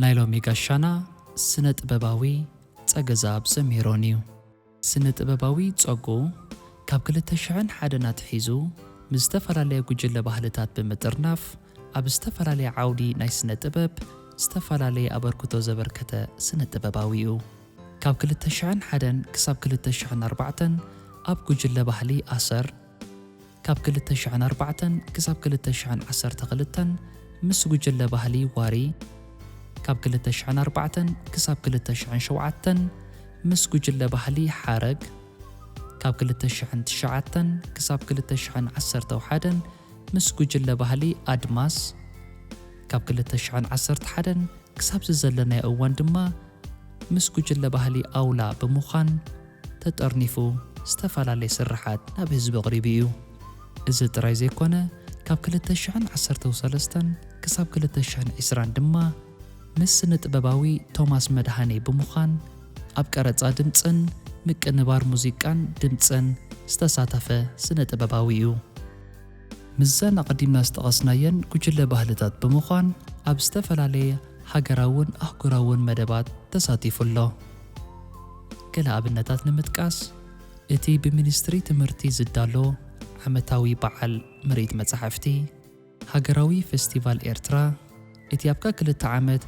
ናይ ሎሚ ጋሻና ስነ ጥበባዊ ጸገዛብ ዘሚሮን እዩ። ስነ ጥበባዊ ጸጉ ካብ ክልተ ሽሕን ሓደን ኣትሒዙ ምስ ዝተፈላለየ ጉጅለ ባህልታት ብምጥርናፍ ኣብ ዝተፈላለየ ዓውዲ ናይ ስነ ጥበብ ዝተፈላለየ ኣበርክቶ ዘበርከተ ስነ ጥበባዊ እዩ። ካብ ክልተ ሽሕን ሓደን ክሳብ ክልተ ሽሕን ኣርባዕተን ኣብ ጉጅለ ባህሊ ኣሰር፣ ካብ ክልተ ሽሕን ኣርባዕተን ክሳብ ክልተ ሽሕን ዓሰርተ ክልተን ምስ ጉጅለ ባህሊ ዋሪ፣ ካብ ክልተ ሽሕን ኣርባዕተን ክሳብ ክልተ ሽሕን ሸውዓተን ምስ ጉጅለ ባህሊ ሓረግ፣ ካብ ክልተ ሽሕን ትሽዓተን ክሳብ ክልተ ሽሕን ዓሰርተ ሓደን ምስ ጉጅለ ባህሊ ኣድማስ፣ ካብ ክልተ ሽሕን ዓሰርተ ሓደን ክሳብ ዝዘለናዮ እዋን ድማ ምስ ጉጅለ ባህሊ ኣውላ ብምዃን ተጠርኒፉ ዝተፈላለየ ስርሓት ናብ ህዝቢ ኣቕሪቡ እዩ። እዚ ጥራይ ዘይኮነ፣ ካብ ክልተ ሽሕን ዓሰርተ ሰለስተን ክሳብ ክልተ ሽሕን ዕስራን ድማ ምስ ስነ ጥበባዊ ቶማስ መድሃኔ ብምዃን ኣብ ቀረጻ ድምጽን ምቅንባር ሙዚቃን ድምጽን ዝተሳተፈ ስነ ጥበባዊ እዩ። ምስዘን ኣቐዲምና ዝጠቐስናየን ጉጅለ ባህልታት ብምዃን ኣብ ዝተፈላለየ ሃገራውን ኣህጉራውን መደባት ተሳቲፉ ኣሎ። ገለ ኣብነታት ንምጥቃስ፣ እቲ ብሚኒስትሪ ትምህርቲ ዝዳሎ ዓመታዊ በዓል ምርኢት መጻሕፍቲ፣ ሃገራዊ ፌስቲቫል ኤርትራ፣ እቲ ኣብካ ክልተ ዓመት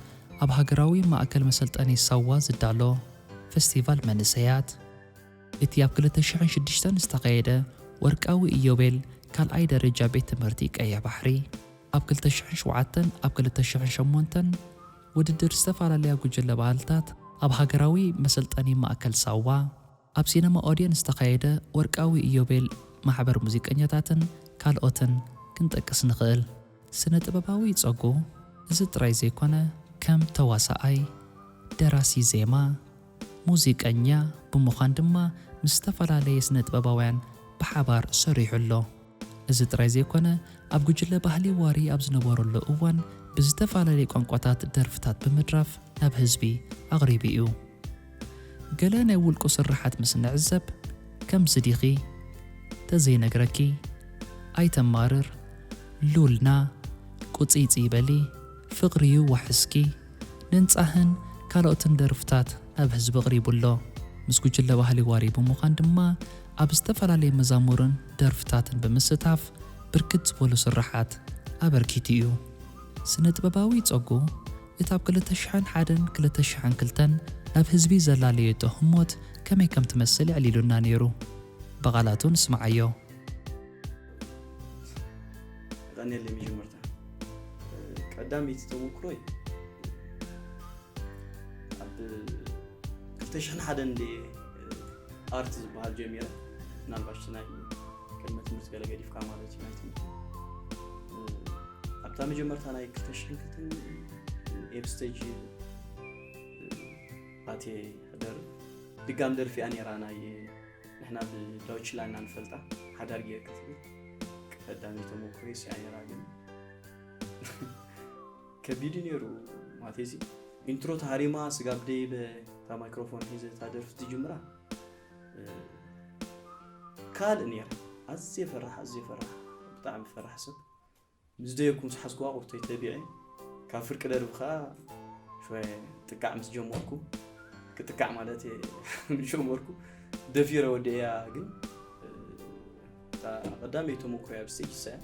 ኣብ ሃገራዊ ማእከል መሰልጠኒ ሳዋ ዝዳሎ ፌስቲቫል መንእሰያት፣ እቲ ኣብ ክልተ ሽሕን ሽዱሽተን ዝተኻየደ ወርቃዊ ኢዮቤል ካልኣይ ደረጃ ቤት ትምህርቲ ቀይሕ ባሕሪ፣ ኣብ ክልተ ሽሕን ሸውዓተን ኣብ ክልተ ሽሕን ሸሞንተን ውድድር ዝተፈላለያ ጉጅለ ባህልታት ኣብ ሃገራዊ መሰልጠኒ ማእከል ሳዋ፣ ኣብ ሲነማ ኦድየን ዝተኻየደ ወርቃዊ ኢዮቤል ማሕበር ሙዚቀኛታትን ካልኦትን ክንጠቅስ ንኽእል። ስነ ጥበባዊ ጸጉ እዚ ጥራይ ዘይኮነ፣ ከም ተዋሳኣይ፣ ደራሲ ዜማ፣ ሙዚቀኛ ብምዃን ድማ ምስ ዝተፈላለየ ስነ ጥበባውያን ብሓባር ሰሪሑ ኣሎ። እዚ ጥራይ ዘይኮነ፣ ኣብ ጉጅለ ባህሊ ዋሪ ኣብ ዝነበረሉ እዋን ብዝተፈላለየ ቋንቋታት ደርፍታት ብምድራፍ ናብ ህዝቢ ኣቕሪቡ እዩ። ገለ ናይ ውልቁ ስርሓት ምስ ንዕዘብ፣ ከም ዝዲኺ፣ ተዘይነግረኪ፣ ኣይተማርር፣ ሉልና፣ ቁጽይጽይ በሊ፣ ፍቕሪዩ ዋሕስኪ፣ ንንጻህን ካልኦትን ደርፍታት ናብ ህዝቢ ኣቕሪቡ ኣሎ። ምስ ጉጅለ ባህሊ ዋሪ ብምዃን ድማ ኣብ ዝተፈላለየ መዛሙርን ደርፍታትን ብምስታፍ ብርክት ዝበሉ ስርሓት ኣበርኪቱ እዩ። ስነ ጥበባዊ ጸጉ እቲ ኣብ ክልተ ሽሕን ሓደን ክልተ ሽሕን ክልተን ናብ ህዝቢ ዘላለየቶ ህሞት ከመይ ከም ትመስል የዕሊሉና ነይሩ። ብቓላቱ ንስምዓዮ። ቀኒለይ መጀመርታ ቀዳመይቲ ተመክሮይ ኣብ ክልተ ሽሕን ሓደን እንደ ኣርት ዝበሃል ጀሚረ። ምናልባሽ ናይ ቅድመ ትምህርቲ ገለ ገዲፍካ ማለት እዩ። ናይ ትምህርቲ ኣብታ መጀመርታ ናይ ክልተ ሽሕን ክልተን ኤፕ ስቴጅ ኣትየ ክደርፍ ድጋም ደርፊ እያ ነይራ። ናይ ንሕና ብዳውችላ ኢና ንፈልጣ ሓዳር ጌርካ ትብል ቀዳመይቲ ተመክሮይ እያ ነይራ። ግን ከቢድ እዩ ነይሩ ማለት እዚ ኢንትሮ ተሃሪማ ስጋብ ደይበ እታ ማይክሮፎን ሒዘ እታ ደርፊ ትጅምራ ካልእ ነይራ። ኣዝየ ፈራሕ ኣዝየ ፈራሕ ብጣዕሚ ፈራሕ ሰብ ምስ ደየብኩ ምስ ሓዝኩዋ ቁርተይ ተቢዐ ካብ ፍርቂ ደርቢ ከዓ ሽወ ጥቃዕ ምስ ጀመርኩ ክጥቃዕ ማለት ጀመርኩ ደፊረ ወዲእያ። ግን እታ ቀዳመይቲ ተመክሮይ ኣብ ስቴጅ ሰ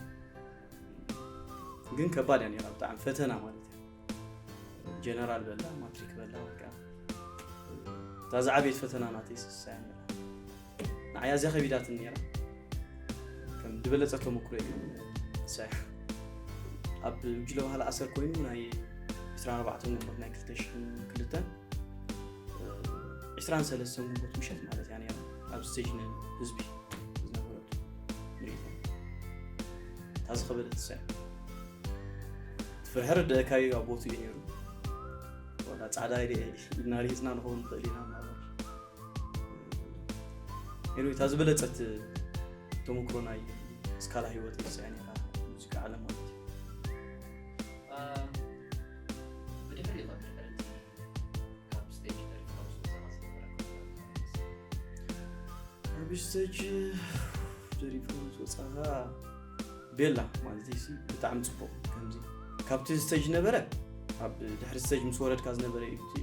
ግን ከባድ እያ ነይራ ብጣዕሚ ፈተና ማለት እያ። ጀነራል በላ ማትሪክ በላ በቃ እታ ዝዓበየት ፈተና ናተይ ስሳያ ነይራ። ንዓይ ኣዝያ ከቢዳትኒ ነይራ። ከም ዝበለጸ ተመክሮ እዩ ንሳያ ኣብ ጉጅለ ባህሊ ኣሰር ኮይኑ ናይ ዕስራን ኣርባዕተን ግንቦት ናይ ክልተ ሽሕን ክልተን ዕስራን ሰለስተን ግንቦት ምሸት ማለት እያ ነይራ ኣብ ስቴጅ ንህዝቢ ዝነበረቱ ምርኢት እያ። እታ ዝኸበደት ንሳ እያ። እቲ ፍርሒ ርድእካ እዩ ኣብ ቦትኡ እዩ ነይሩ። ዋላ ጻዕዳ ኢለ ኢድና ርሂጽና ንኸውን ንኽእል ኢና ምናልባት። ኤኒወይ እታ ዝበለጸት ተመክሮ ናይ ስካላ ህይወተይ ንሳ እያ ነይራ ሙዚቃ ዓለም ማለት እዩ። ብድሕሪኡ ካብ ድሕርቲ ካብ ስቴጅ ደሪፍካ ምስ ወጻኻ ዝነበረካ ኣብ ስቴጅ ደሪፍካ ምስ ወጻኻ ቤላ ማለት እዩ ብጣዕሚ ጽቡቕ ከምዚ ካብቲ ስቴጅ ነበረ ኣብ ድሕሪ ስቴጅ ምስ ወረድካ ዝነበረ እዩ እቲ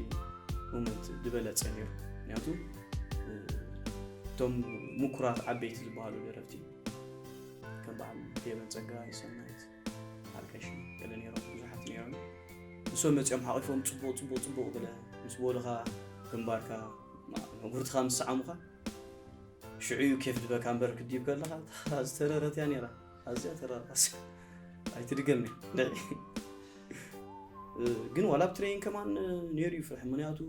ሞመንት ዝበለፀ ነይሩ። ምክንያቱ እቶም ምኩራት ዓበይቲ ዝበሃሉ ደረፍቲ ከም በዓል ፌቨን ጸጋይ፣ ሰናይት ሓርቀሽ ገለ ነይሮም፣ ብዙሓት ነይሮም። ንሶም መፂኦም ሓቂፎም ፅቡቕ ፅቡቕ ፅቡቕ ገለ ምስ በሉኻ ግንባርካ መጉርትኻ ምስ ሰዓሙኻ ሽዑ እዩ ኬፍ ዝበካ እምበር ክዲብ ከለኻ ዝተረረት እያ ነይራ። ኣዝያ ተራራስ ኣይትድገም እያ። ግን ዋላ ኣብ ትሬኒንግ ከማን ነይሩ እዩ ፍርሒ። ምክንያቱ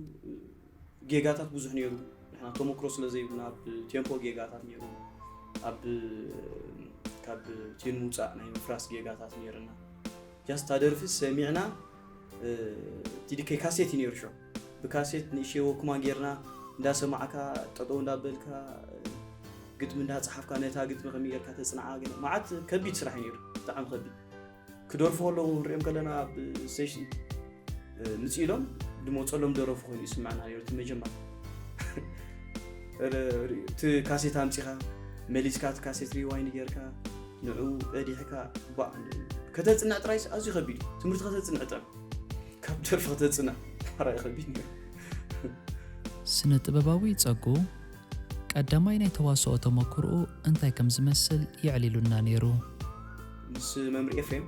ጌጋታት ብዙሕ ነይሩ። ንሕና ተመክሮ ስለ ዘይብልና ኣብ ቴምፖ ጌጋታት ነይሩ። ኣብ ካብ ቲን ምውፃእ ናይ ምፍራስ ጌጋታት ነይርና። ጃስት ታደርፊ ሰሚዕና ቲዲከይ ካሴት እዩ ነይሩ። ሸው ብካሴት ንእሽተይ ወክማ ጌርና እንዳሰማዕካ ጠጠው እንዳበልካ ግጥሚ እንዳፀሓፍካ ነታ ግጥሚ ከመይ ጌርካ ተፅንዓ። ግን መዓት ከቢድ ስራሕ እዩ ነይሩ፣ ብጣዕሚ ከቢድ። ክደርፉ ከለዉ ንሪኦም ከለና ኣብ ስቴሽን ምፅ ኢሎም ድመፀሎም ደረፉ ኮይኑ ይስማዕና ነይሩ። እቲ መጀመር እቲ ካሴት ኣምፂኻ መሊስካ እቲ ካሴት ሪዋይንድ ጌርካ ንዑ ቀዲሕካ ባ ከተፅንዕ ጥራይስ ኣዝዩ ከቢድ እዩ። ትምህርቲ ከተፅንዕ ጥራይ ካብ ደርፊ ከተፅንዕ ማራ ከቢድ ነይሩ። ስነ ጥበባዊ ጸጉ ቀዳማይ ናይ ተዋስኦ ተመክርኡ እንታይ ከም ዝመስል የዕሊሉና ነይሩ። ምስ መምሪ ኤፍሬም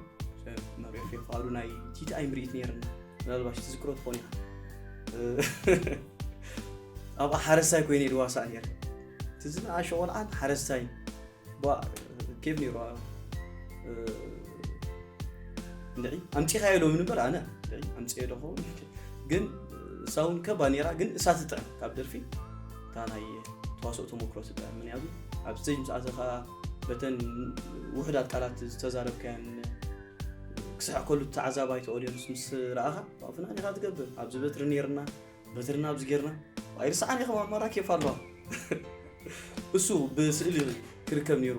መምሪ ኤፍሬም ፍቓዱ ናይ ቲቲኣይ ምርኢት ነይርና። ምናልባሽ ትዝክሮ ትኾን ኢኻ። ኣብኣ ሓረስታይ ኮይነ ድዋሳእ ነይረ። ትዝና ኣሸ ቆልዓን ሓረስታይ ኬፍ ነይሩ። እንድዒ ኣምፂኻዮ ዶ ምንበር ኣነ ኣምፅዮ ዶ ኸውን ግን ሳውን ከባ ነይራ ግን እሳ ትጥዕም ካብ ደርፊ እታ ናይ ተዋስኦ ተመክሮ ትጥዕም። ምክንያቱ ኣብ ስቴጅ ምስ ኣተኻ በተን ውሕዳት ቃላት ዝተዛረብካያን ክስሕቅ ከሉ ተዓዛባይ ኦድየንስ ምስ ረኣኻ ፍናን ኢኻ ትገብር። ኣብዚ በትሪ ነይርና በትርና ኣብዚ ጌርና ኣይርስዓን ኢኻ ማራ ኬፍ ኣለዋ። እሱ ብስእሊ ክርከብ ነይሩ።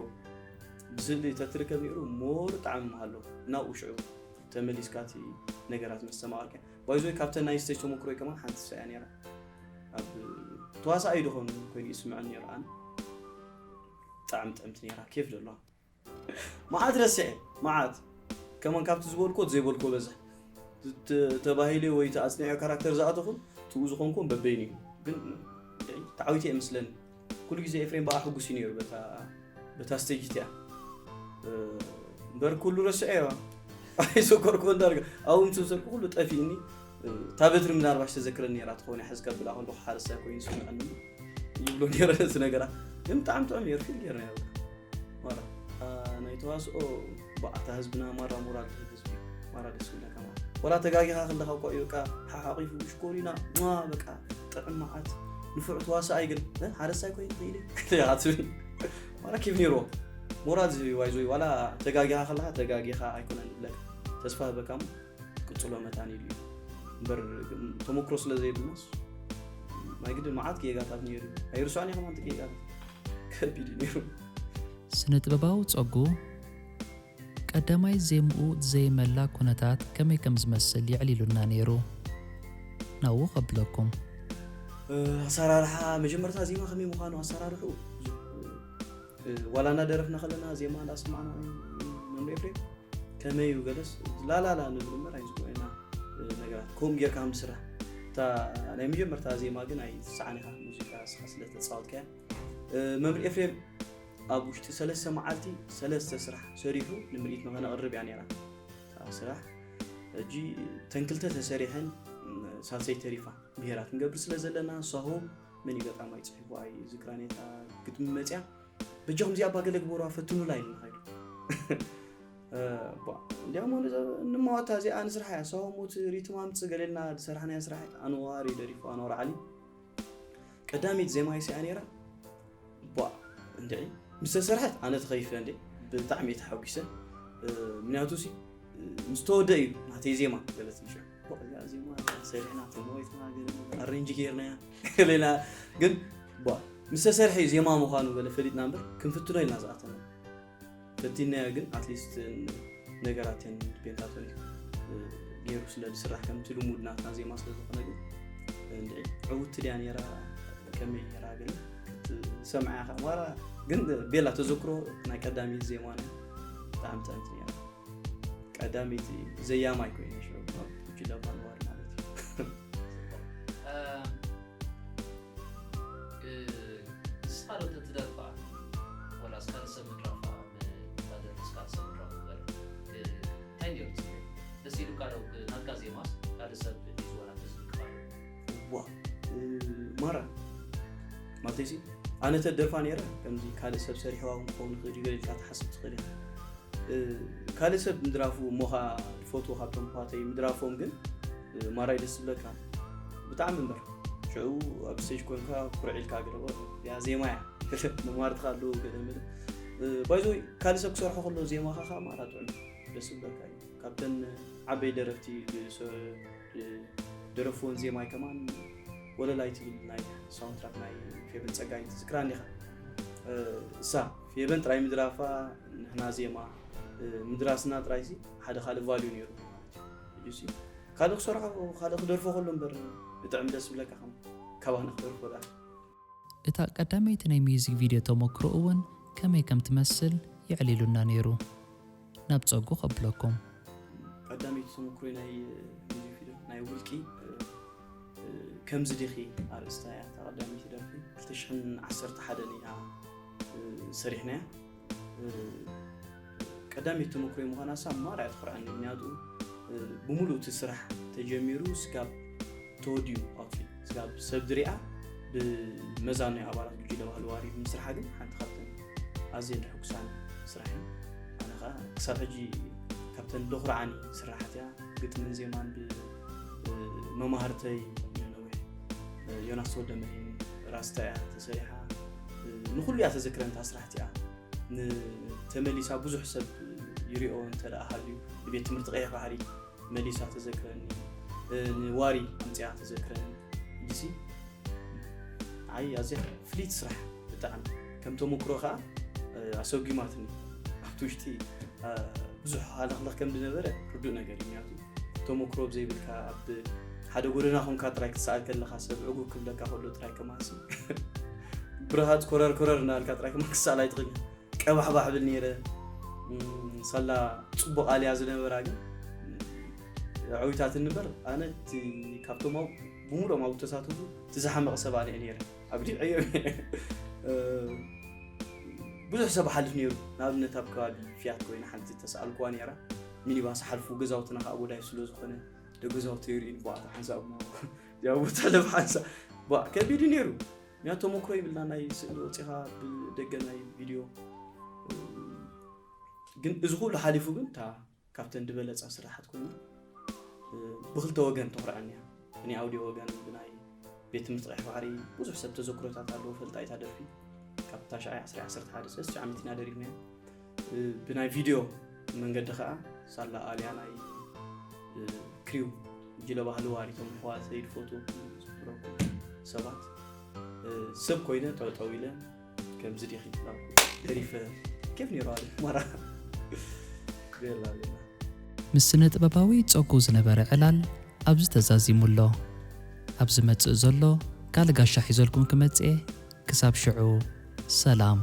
ብስእሊ ተትርከብ ነይሩ ሞር ጣዕሚ ምሃሎ ናብኡ ሽዑ ተመሊስካ እቲ ነገራት መስተማቐርካ ባይዞ ካብተን ናይ ስቴጅ ተመክሮይ ከማን ሓንቲ ሰያ ነይራ። ኣብ ተዋሳኣይ ዶ ኾን ኮይኑ ይስምዐኒ ነይሩ ኣነ። ብጣዕሚ ጥዕምቲ ነይራ ኬፍ ዘለዋ። መዓት ረስዐ መዓት ከማን ካብቲ ዝበልኮ ዘይበልኮ በዝሕ ተባሂለ ወይ ተኣፅኒዐ ካራክተር ዝኣተኹን ትኡ ዝኾንኩን በበይኑ እዩ ግን ተዓዊተ እየ ምስለኒ። ኩሉ ግዜ ኤፍሬም በኣ ሕጉስ እዩ ነይሩ በታ ስቴጅ እቲኣ እምበር ኩሉ ረስዐ እየ ኣይሰኮርኩ እንዳርገ ኣብኡ ምስ ወሰድኩ ኩሉ ጠፊእኒ። እታ በትሪ ምናልባሽ ተዘክረኒ ነራ ትኸውን እያ ሕዚ ከብላ ከለኹ ሓረስታይ ኮይኑ ይስምዐኒ ይብሎ ነረ እዚ ነገራት ግን ብጣዕሚ ጥዑም ነሩ ፊል ገይረ ነሩ ማራ ናይ ተዋስኦ ብኣታ ህዝብና ማራ ሞራል ትህብ ህዝቢ ማራ ደስ ይብለካ ማለት ወላ ተጋጊኻ ከለኻ እኮ እዩ በቃ ሓሓቂፉ ሽኮሪና ማ በቃ ጥዕም መዓት ንፉዕ ተዋሳኣይ ግን ሓረስታይ ኮይኑ ክኢለ ክትብል ማራ ኬፍ ነይርዎ ሞራል ዝህብ እዩ ዋይዞይ ዋላ ተጋጊኻ ከለኻ ተጋጊኻ ኣይኮነን ይብለካ ተስፋ ህበካ እሞ ቅፅሎ መታን ኢሉ እዩ እምበር ተመክሮ ስለ ዘይብልናስ ናይ ግድን መዓት ጌጋታት ነይሩ ኣይርስዖን እየ ከማን ጌጋታት ከቢድ እዩ ነይሩ ስነ ጥበባዊ ጸጉ ቀዳማይ ዜምኡ ዘየመላ ኩነታት ከመይ ከም ዝመስል የዕሊሉና ነይሩ ናብኡ ከብለኩም ኣሰራርሓ መጀመርታ ዜማ ከመይ ምዃኑ ኣሰራርሑ ዋላ እናደረፍና ከለና ዜማ እንዳሰማዕና መምሪ ኤፍሬም ከመይ እዩ ገለስ ላላላ ንብል እምበር ኣይዝኮ ኢና ነገራት ከምኡ ጌርካ ከም ትስራሕ እታ ናይ መጀመርታ ዜማ ግን ኣይትስዓን ኢኻ ሙዚቃ ስኻ ስለ ተፃወትካያ መምሪ ኤፍሬም ኣብ ውሽጢ ሰለስተ መዓልቲ ሰለስተ ስራሕ ሰሪሑ ንምርኢት ንኸነቕርብ እያ ነራ ስራሕ እጂ ተንክልተ ተሰሪሐን ሳልሰይ ተሪፋ ብሄራት ክንገብር ስለ ዘለና ሳሆ መን ገጣማይ ፅሒፉ ኣይ ዝክራኔታ ግጥሚ መፅያ በጃኹም እዚኣ ባገለ ግበሩዋ ፈትኑላ ኢሉ ንኸይዱ እንዲያሞ ንመዋታ እዚኣ ንስራሕ እያ ሳሆ ሞት ሪትም ኣምፅ ገሌልና ዝሰራሕናያ ስራሕ ኣንዋር እዩ ደሪፉ ኣንዋር ዓሊ ቀዳሚት ዜማ ይስያ ነይራ ቧ እንድዒ ምስ ተሰርሐት ኣነ ተኸይፈ እንዴ ብጣዕሚ እየ ተሓጒሰ ምክንያቱ ሲ ምስ ተወደ እዩ ናተይ ዜማ ገለት ንሽ ዜማ ሰሪሕና ተመወይትና ኣሬንጅ ጌርናያ ሌላ ግን ቧ ምስ ተሰርሐ እዩ ዜማ ምዃኑ ገለ ፈሊጥና እምበር ክንፍትኖ ኢልና ዝኣተና ፈቲናዮ ግን ኣትሊስት ነገራት ን ፔንታቶኒክ ገይሩ ስለ ዝስራሕ ከምቲ ልሙድ ናትና ዜማ ስለ ዝኾነ ግን ዕውቲ ድያ ነራ ከመይ ነራ ግን ክትሰምዓያ ከ ማራ ግን ቤላ ተዘክሮ ናይ ቀዳሚት ዜማና ብጣዕሚ ጥዕምቲ ነራ ቀዳሚት ዘያማይ ኮይነ ሽዑ ኣብ ጉጅለ ባና ማራ ማለተይሲ ኣነ ተደርፋ ነይረ ከምዚ ካልእ ሰብ ሰሪሕዋ እውን ክኸውን ይኽእል እዩ ገለ ኢልካ ትሓስብ ትኽእል ኢኻ። ካልእ ሰብ ምድራፉ እሞ ኸዓ ትፈትዎ ካብቶም ኣሕዋተይ ምድራፎም ግን ማራ እዩ ደስ ዝብለካ ብጣዕሚ እምበር። ሽዑ ኣብ ስቴጅ ኮንካ ኩርዕ ኢልካ ገለ ያ ዜማ እያ መማርትኻ ኣለዉ ገለ ምለ ባይዞይ ካልእ ሰብ ክሰርሖ ከሎ ዜማኻ ኸዓ ማራ ጥዑም ደስ ዝብለካ እዩ። ካብተን ዓበይ ደረፍቲ ዝደረፍወን ዜማይ ከማን ወለላይ ትብል ናይ ሳውንትራክ ናይ ፌቨን ጸጋይ ትዝክራ እንዲኻ። እሳ ፌቨን ጥራይ ምድራፋ ንሕና ዜማ ምድራስና ጥራይሲ ሓደ ካልእ ቫልዩ ነይሩ ማለት እዩ። ካልእ ክሰርሖ ካልእ ክደርፎ ከሎ እምበር ብጥዕሚ ደስ ዝብለካ ከም ካባና ክደርፎ ዳ እታ ቀዳመይቲ ናይ ሚውዚክ ቪድዮ ተመክሮ እውን ከመይ ከም ትመስል የዕሊሉና ነይሩ። ናብ ጸጉ ከብለኩም። ቀዳመይቲ ተመክሮ ናይ ሚውዚክ ቪድዮ ናይ ውልቂ ከምዚ ዲኺ ኣርእስታ እያ እታ ቀዳመይቲ ደርፊ ክልተ ሽሕን ዓሰርተ ሓደን እያ ሰሪሕናያ። ቀዳመይቲ ተመክሮ ምዃና ሳ ማራ እያ ትኹርዓኒ ምክንያቱ ብምሉእ እቲ ስራሕ ተጀሚሩ ስጋብ ተወዲኡ ኣውትፊት ስጋብ ሰብ ድሪኣ ብመዛኑ ናይ ኣባላት ጉጅለ ባህሊ ዋሪ ብምስርሓ ግን ሓንቲ ካብተን ኣዝየን ድሕጉሳኒ ስራሕ እያ። ኣነ ከዓ ክሳብ ሕጂ ካብተን ደኹርዓኒ ስራሓት እያ። ግጥምን ዜማን ብመማህርተይ ነዊሕ ዮናስ ተወልደመድህን ራስታ እያ ተሰሪሓ። ንኩሉ እያ ተዘክረንታ ስራሕቲ እያ። ንተመሊሳ ብዙሕ ሰብ ይሪኦ እንተ ደኣ ሃልዩ ንቤት ትምህርቲ ቀይሕ ባሕሪ መሊሳ ተዘክረኒ፣ ንዋሪ ኣምፅያ ተዘክረኒ። ሕጂሲ ኣይ ኣዝያ ፍልይቲ ስራሕ ብጣዕሚ ከም ተመክሮ ከዓ ኣሰጒማትኒ ኣብቲ ውሽጢ ብዙሕ ሃለኽለኽ ከም ዝነበረ ርዱእ ነገር እዩ። ምክንያቱ ተመክሮ ብዘይብልካ ኣብ ሓደ ጎደና ኮንካ ጥራይ ክትሰኣል ከለኻ ሰብ ዕጉብ ክብለካ ከሎ ጥራይ ከማሲ ብርሃፅ ኮረር ኮረር እናበልካ ጥራይ ከማ ክትሰኣል ኣይትኽእልን። ቀባሕባሕ ብል ነይረ ሳላ ፅቡቅ ኣልያ ዝነበራ ግን ዓዊታት እንበር ኣነ ካብቶም ብሙሉኦም ኣብ ተሳተፉ እቲ ዝሓመቕ ሰብ ኣነ ነይረ ኣብ ዲዐዮም ብዙሕ ሰብ ሓልፍ ነይሩ። ንኣብነት ኣብ ከባቢ ፍያት ኮይነ ሓንቲ ተሰኣልኩዋ ነይራ። ሚኒባስ ሓልፉ ገዛውትና ከዓ ጎዳይ ስለ ዝኾነ ደገዛውቲ ይርእዩ ብኣታ ሓንሳብ እሞ ያው ተለፍ ሓንሳብ ከቢድ ነይሩ። ምክንያቱ ተመክሮ ይብልና ናይ ስእሊ ወፂኻ ብደገ ናይ ቪድዮ ግን እዚ ኩሉ ሓሊፉ ግን እታ ካብተን ዝበለፃ ስራሓት ኮይና ብክልተ ወገን ተኩርዐኒ እያ። ብናይ ኣውዲዮ ወገን ብናይ ቤት ትምህርቲ ቀይሕ ባሕሪ ብዙሕ ሰብ ተዘክሮታት ኣለዎ ፈልጣ እታ ደርፊ ካብ ታሽዓይ ዓሰርተ ዓሰርተ ሓደ ሰለስተ ዓመት ኢና ደሪፍናዮ። ብናይ ቪድዮ መንገዲ ከዓ ሳላ ኣልያ ናይ ክሪው ጅለ ባህሊ ዋሪቶም ኣሕዋተይ ዝፈትዎ ዝፍረኩ ሰባት ሰብ ኮይነ ጠጠው ኢለ ከምዚ ዲኺ ላኩ ተሪፈ ኬፍ ነይሩ ኣለ ማራ ቤላ ቤላ ምስ ስነ ጥበባዊ ጸጉ ዝነበረ ዕላል ኣብዚ ተዛዚሙ ኣሎ። ኣብ ዝመጽእ ዘሎ ካልእ ጋሻ ሒዘልኩም ክመጽእ እየ። ክሳብ ሽዑ ሰላም።